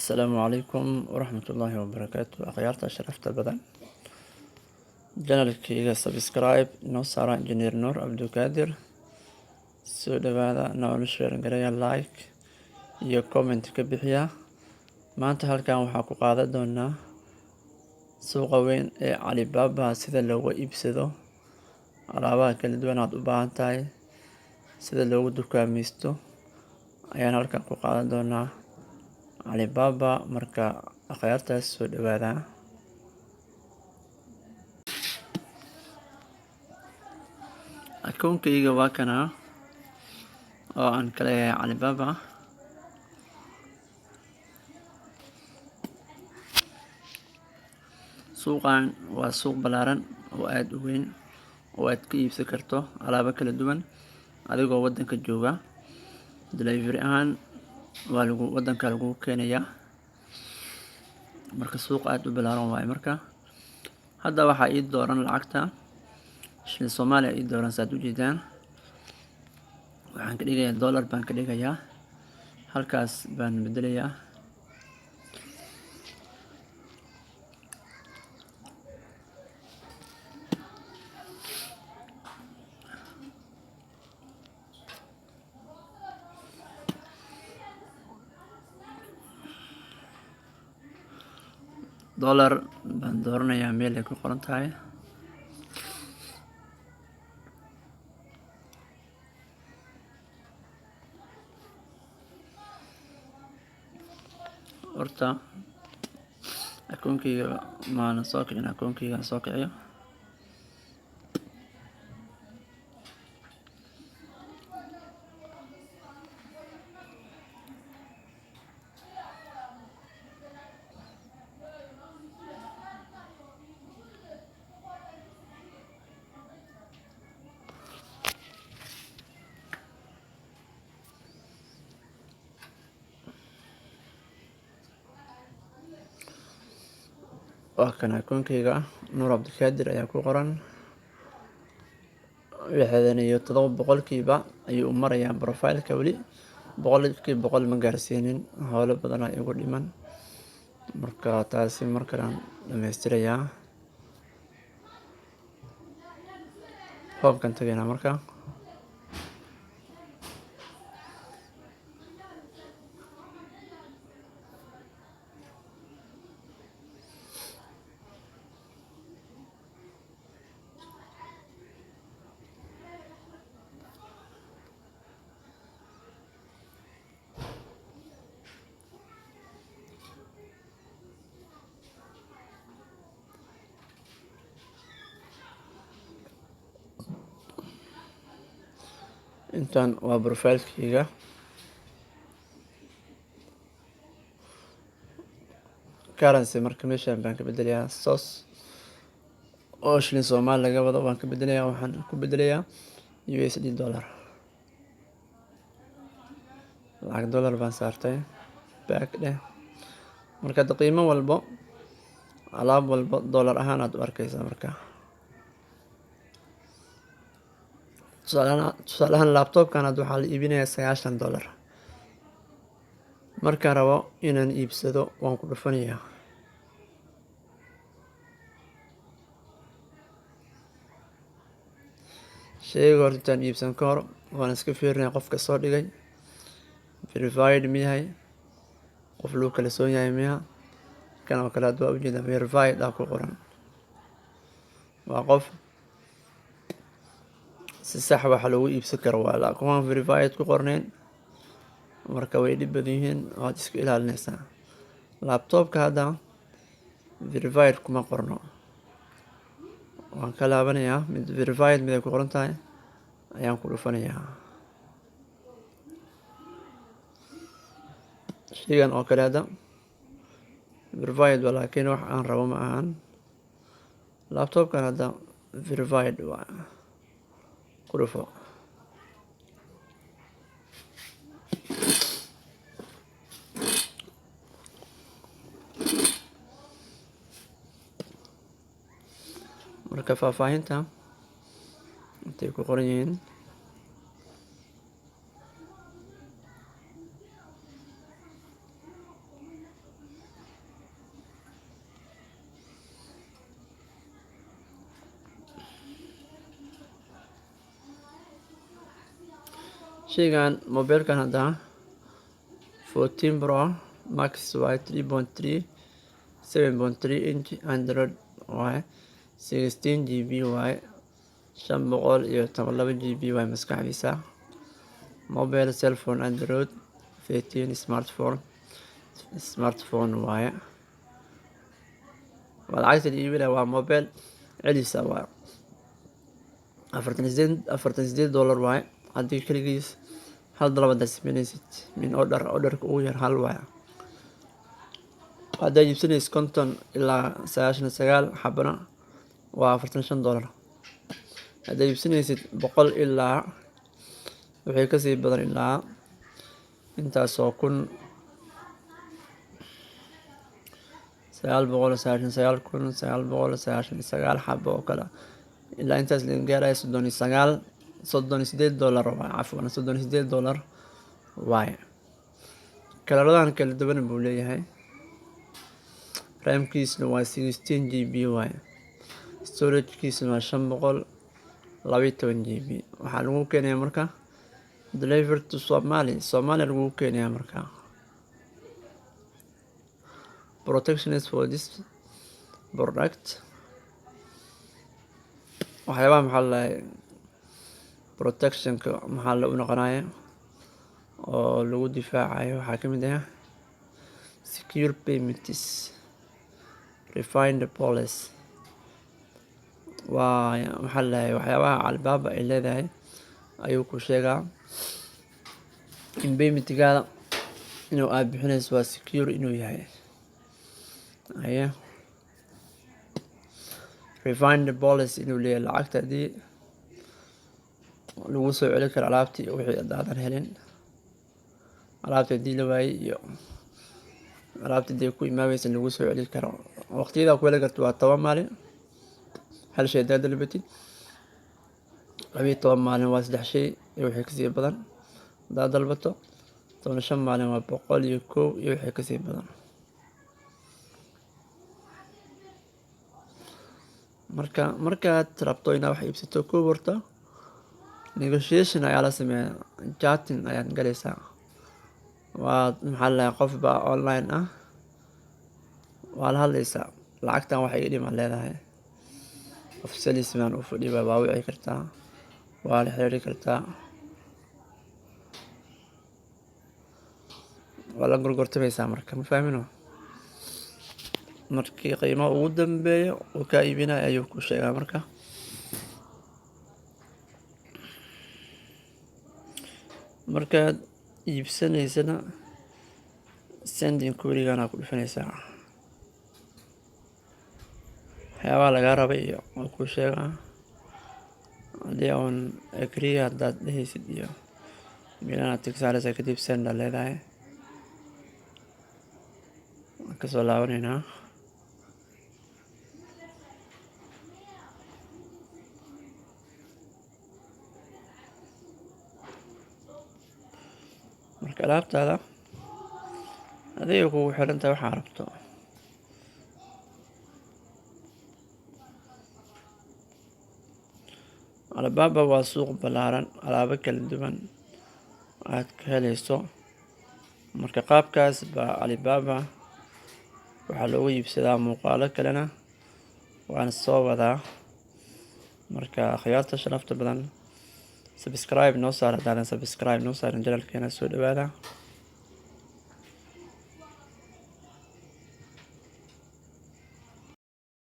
Asalaamu calaykum waraxmatullaahi wabarakaatu. Akhyaarta sharafta badan, channelkayga subscribe inoo saara, Injineer Nuur Cabdulqaadir. Soo dhawaada, noola share gareeya, like iyo comment ka bixiya. Maanta halkan waxaa ku qaadan doonaa suuqa weyn ee Alibaba, sida looga iibsado alaabaha kala duwan aad u baahan tahay, sida loogu dukaamaysto ayaan halkan ku qaadan doonaa Alibaba. Marka akhyaartaas, soo dhawaada. Akoonkayga waa kana oo aan ka leeyahay Alibaba. Suuqan waa suuq ballaaran oo aada u weyn oo aad ka iibsan karto alaabo kala duwan adigoo wadanka jooga. Delivery ahaan waa lagu wadanka lagu keenayaa. Marka suuq aada u ballaaran waaye. Marka hadda waxaa ii dooran lacagta shilin Soomaaliya ii dooran, saad ujeedaan. Waxaan ka dhigayaa dollar baan ka dhigayaa, halkaas baan bedelayaa. Dollar baan dooranayaa meel ay ku qoran tahay. Horta akoonkeyga maana soo kicin, akoonkeyga aan soo kiciyo. Waa kan akoonkeyga, Nuur Cabdikaadir ayaa ku qoran. 67% ayuu u marayaa profile-ka. Weli 100% ma gaarsiinin, howlo badan aa igu dhiman. Marka taasi markalaan dhamaystirayaa. Homekan tagaynaa. Marka intan waa profile-keyga. Currency marka meeshan baan ka bedelayaa, source oo shilin Soomaali laga wado waan ka bedelayaa. Waxaan ku bedelayaa USD, dollar. Lacag dollar baan saartay, back dheh. Marka hadda qiimo walbo, alaab walbo dollar ahaan aad u arkeysaa. Marka tusaale ahaan laptopkan hadda waxaa la iibinayaa $90. Markaan rabo inaan iibsado, waan ku dhufanayaa. Sheyga hor intaan iibsan ka hor waan iska fiirinaya qofka soo dhigay, verified ma yahay, qof lagu kalsoon yahay miya. Kan oo kale hadda waa ujeedaa, verified aa ku qoran, waa qof si sax waxa loogu iibsan karo. Waa la kuwaan verified ku qorneyn, marka way dhib badan yihiin, waad iska ilaalinaysaa. Laptopka hadda verified kuma qorno, waan ka laabanayaa. Mid verified mid ay ku qoran tahay ayaan ku dhufanayaa. Sheygan oo kale hadda verified waa, laakiin wax aan rabo ma ahan. Laptopkan hadda verified waa, ku dhufo. Marka faahfaahinta intay ku qoran yihiin. Sheygan mobilkan hadda 14 Pro Max waaye, 3.3 7.3 inch Android waaye, 16 GB waaye, 512 GB waaye maskaxdiisa. Mobile cellphone Android 13 smartphone, smartphone waaye. Waa lacagta la iibinaya, waa mobile celisa waaye, 48, $48 waaye. Haddii keligiis hal dalab haddaad sameynaysid, min order, orderka ugu yar hal waaye. Haddaad iibsanaysid 50 ilaa 99 xabana waa $45. Haddaad iibsanaysid 100 ilaa wixii kasii badan, ilaa intaasoo 999,999 xabo oo kale, ilaa intaas laga gaarayo 39, $38 waaye, cafwan, $38 waaye. Kalaradan kala duwan buu leeyahay. RAM-kiisna waa 16 GB waaye, storage-kiisna waa 512 GB. Waxaa lagu keenaya marka deliver to Somali, Somalia lagu keenaya. Marka protections for this product, waxyaabaha maxaa la protectionka maxaa la u noqonaya oo lagu difaacayo waxaa kamid ah secure payments, refund policy. Waa maxaa la dhahay, waxyaabaha Alibaba ay leedahay ayuu ku sheegaa in paymentgaada inuu aad bixinayso waa secure inuu yahay. Haye, refund policy inuu leeyahay, lacagta haddii lagu soo celin karo alaabtii wixii haddaadan helin, alaabta haddii la waayey iyo alaabta hadii ku imaameysa lagu soo celin karo. Waqtiyada ku heli karto waa 10 maalin hal shay haddaad dalbatid, 12 maalin waa saddex shay iyo wixii kasii badan haddaad dalbato, 15 maalin waa 101 iyo wixii kasii badan. Marka markaad rabto inaad wax iibsato, kow horta negotiation ayaa la sameeyaa, chatting ayaad galaysaa. Waa maxaa la qof baa online ah waa la hadlaysaa, lacagtan wax iga dhima leedahay. Qof salesman u fadhiyo waa wici kartaa, waa la xiriiri kartaa, waa la gorgortamaysaa. Marka ma fahmino, markii qiimaha ugu dambeeyo uu kaa iibinayo ayuu ku sheegaa. Marka markaad iibsanaysana send inquiry-gana ku dhufanaysaa, waxyaabaha lagaa rabay iyo waa kuu sheegaa. Haddii uun agree haddaad dhehaysid iyo meelanaad tick saaraysaa, kadib send aad leedahay. Waan kasoo laabaneynaa. Marka alaabtaada adiga kugu xirantahay waxaa rabto. Alibaba waa suuq ballaaran, alaabo kala duwan aad ka helayso. Marka qaabkaas baa Alibaba waxaa loogu iibsadaa. Muuqaalo kalena waan soo wadaa. Marka akhyaarta sharafta badan, subscribe noo saar haddaadan subscribe noo saarin channelkeena. Soo dhawaada.